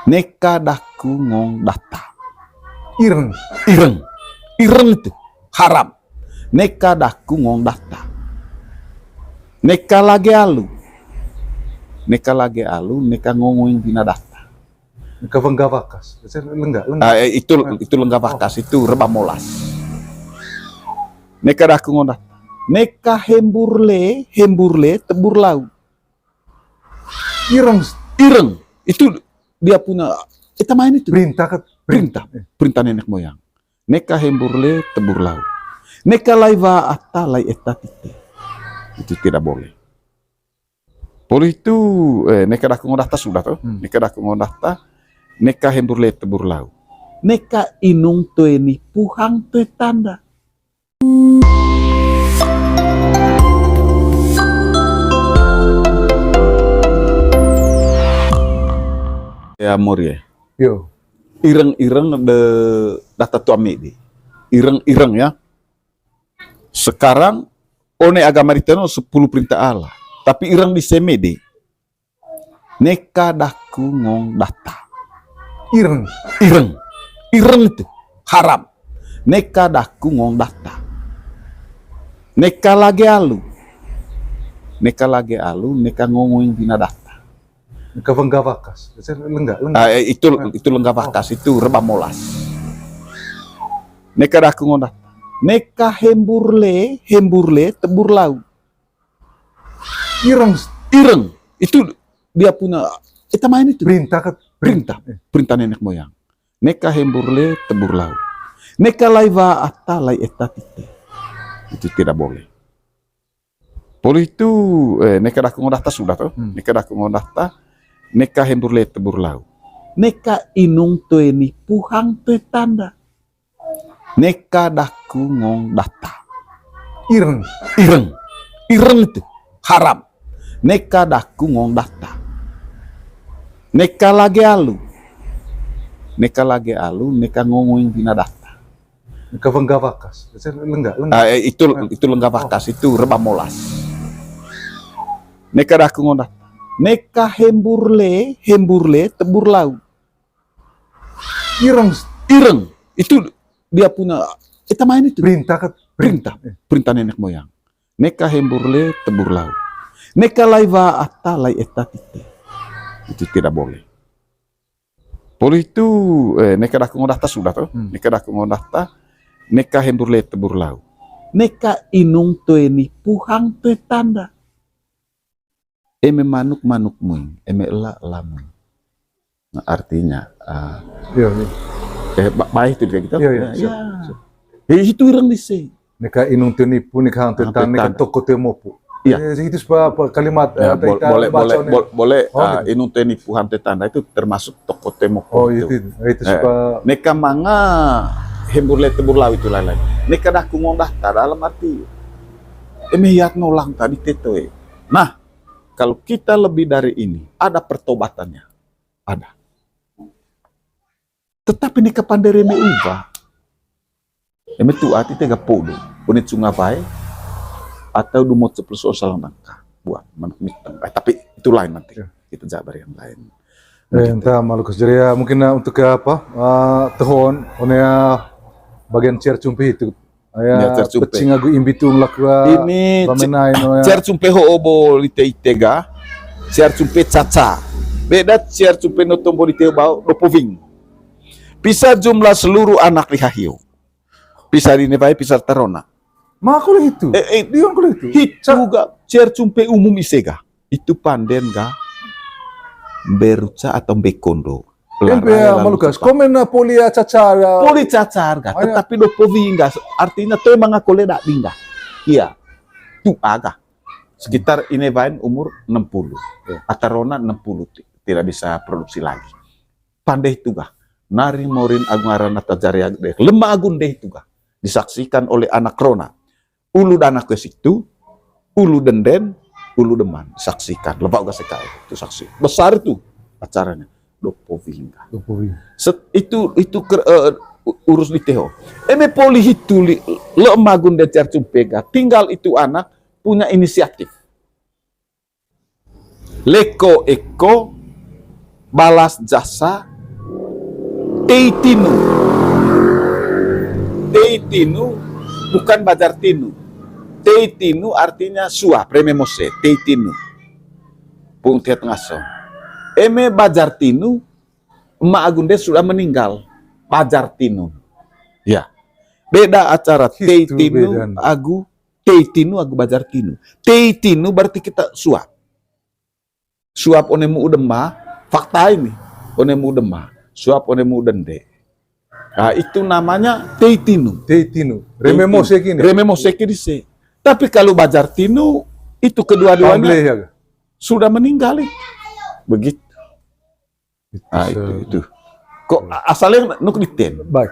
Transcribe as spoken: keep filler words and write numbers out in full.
Neka daku ngong data. Ireng. Ireng. Ireng itu haram. Neka daku ngong data. Neka lage alu. Neka lage alu, neka ngongoing bina data. Neka lengga bakas. Lengga, lengga. Ah, eh, itu, itu lengga bakas, itu reba molas. Neka daku ngong data. Neka hembur le, hembur le, tebur lau. Ireng. Ireng. Itu dia punya, eta main itu. Perintah kan? Perintah. Perintah nenek moyang. Neka hembur le tebur lau. Neka lai wa ata lai eta tite. Itu tidak boleh. Poli itu, eh, neka daku ngong data sudah tuh. Hmm. Neka daku ngong data. Neka hembur le tebur lau. Neka inung toe nipu hang toe tanda. Ya, Mori, ya. Yo. Ireng-ireng de data tu ami di. Ireng-ireng, ya. Sekarang, one agama di teno sepuluh perintah Allah. Tapi ireng di seme di. Neka daku ngong data. Ireng. Ireng. Ireng itu haram. Neka daku ngong data. Neka lage alu. Neka lage alu, neka ngongoing bina data. Neka lengga bakas. Lengga, lengga. Ah, eh, itu, itu lengga bakas, itu reba molas. Neka daku ngong data. Neka hembur le, hembur le, tebur lau. Ireng. Ireng. Itu dia punya, eta main itu. Perintah kan? Perintah. Perintah nenek moyang. Neka hembur le tebur lau. Neka lai wa ata lai eta tite. Itu tidak boleh. Poli itu, eh, neka daku ngong data sudah tuh. Hmm. Neka daku ngong data. Neka hembur le tebur lau. Neka inung toe nipu hang toe tanda. Neka daku ngong data. Ireng. Ireng. Ireng itu haram. Neka daku ngong data. Neka lage alu. Neka lage alu, neka ngongoing bina data. Neka lengga bakas. Lengga, lengga. Ah, eh, itu, itu lengga bakas, itu reba molas. Neka daku ngong data. Neka hembur le, hembur le, tebur lau. Ireng. Ireng. Itu dia punya, eta main itu. Perintah kan? Perintah. Perintah nenek moyang. Neka hembur le tebur lau. Neka lai wa ata lai eta tite. Itu tidak boleh. Poli itu, eh, neka daku ngong data sudah tuh. Hmm. Neka daku ngong data. Neka hembur le tebur lau. Neka inung toe nipu hang toe tanda. Eme manuk, manuk muing, eme ela, ela muing. Nah, artinya, ah, iya, iya. Eh, ba-, baik tuh kayak gitu. Iya, iya, ya, siap, ya. Siap. Eh, itu orang di sini. Neka inung toe nipu, neka hang toe tanda, neka toko toe mopu. Iya. Eh, itu sebuah apa, kalimat, ya, eh, boleh, boleh, boleh, ah, gitu. Inung toe nipu, hang toe tanda itu termasuk toko toe mopu. Oh, itu, itu, itu. Eh, suka neka manga hembur le tebur lau itu lain-lain. Neka daku ngong data dalam arti eme yat nolang tadi tetoe. Nah, kalau kita lebih dari ini, ada pertobatannya. Ada. Tetapi neka pande reme uba. Eme tuat ite ga podo. Unit sunga bae. Atau dumot sepuluh soal salang nangka. Buat manuk mitang. Eh, tapi itu lain nanti. Ya. Kita jabar yang lain. Eh, entah, Malukas. Jadi ya, mungkin, eh, untuk, eh, apa, eh, tehon, one, eh, bagian ciar cumpe itu. Ya, ciar cumpe. Pecing agu imbi tung lakua. Ini bamenai no ya. Ciar cumpe ho'o bo lite ite ga. Ciar cumpe caca. Beda ciar cumpe no tombo lite bau dopo wing. Pisa jumlah seluruh anak di hahio. Pisa di nebai, pisa tarona. Ma kole hitu. Eh, eh, dia kole hitu. Hitu ga ciar cumpe umum ise ga. Itu panden ga mberuca atau mbekondo. Empe ya, Malukas. Komen na poli ya cacar ya. Poli cacar ga, tetapi dopo wing ga, artinya toe manga kole dading ga. Iya. Tu'a ga. Sekitar inebain umur enam puluh. Iya. Atarona enam puluh ti-, tidak bisa produksi lagi. Pande itu ga. Nari morin agung arana tajari ag-, deh. Lemah agung deh itu ga. Disaksikan oleh anak rona. Ulu danak ke situ, ulu denden, ulu deman. Saksikan, lepak ga sekai. Itu saksi. Besar itu acaranya. Dopo wing ga. Dopo wing. Set-, itu, itu ker-, eh, u-, urus di teho. Eme poli hitu li-, lemah agung deh ciar cumpe ga. Tinggal itu anak punya inisiatif. Leko eko, balas jasa, Tei Tinu. Tei Tinu bukan Bajar Tinu. Tei Tinu artinya suap, reme mose, Tei Tinu. Pung tiat ngaso. Eme Bajar Tinu, emak agu nde sudah meninggal. Bajar Tinu. Ya. Beda acara Tei Tinu agu, Tei Tinu agu Bajar Tinu. Tei Tinu berarti kita suap. Suap one muu demba, fakta ini. One muu demba, suap one muu dende. Nah, itu namanya Tei Tinu. Tei Tinu. Reme mose kini. Reme mose kini se. Tapi kalau Bajar Tinu, itu kedua-duanya sudah meninggal. Begitu. Nah, itu, itu. Kok asalnya nuk diten? Baik.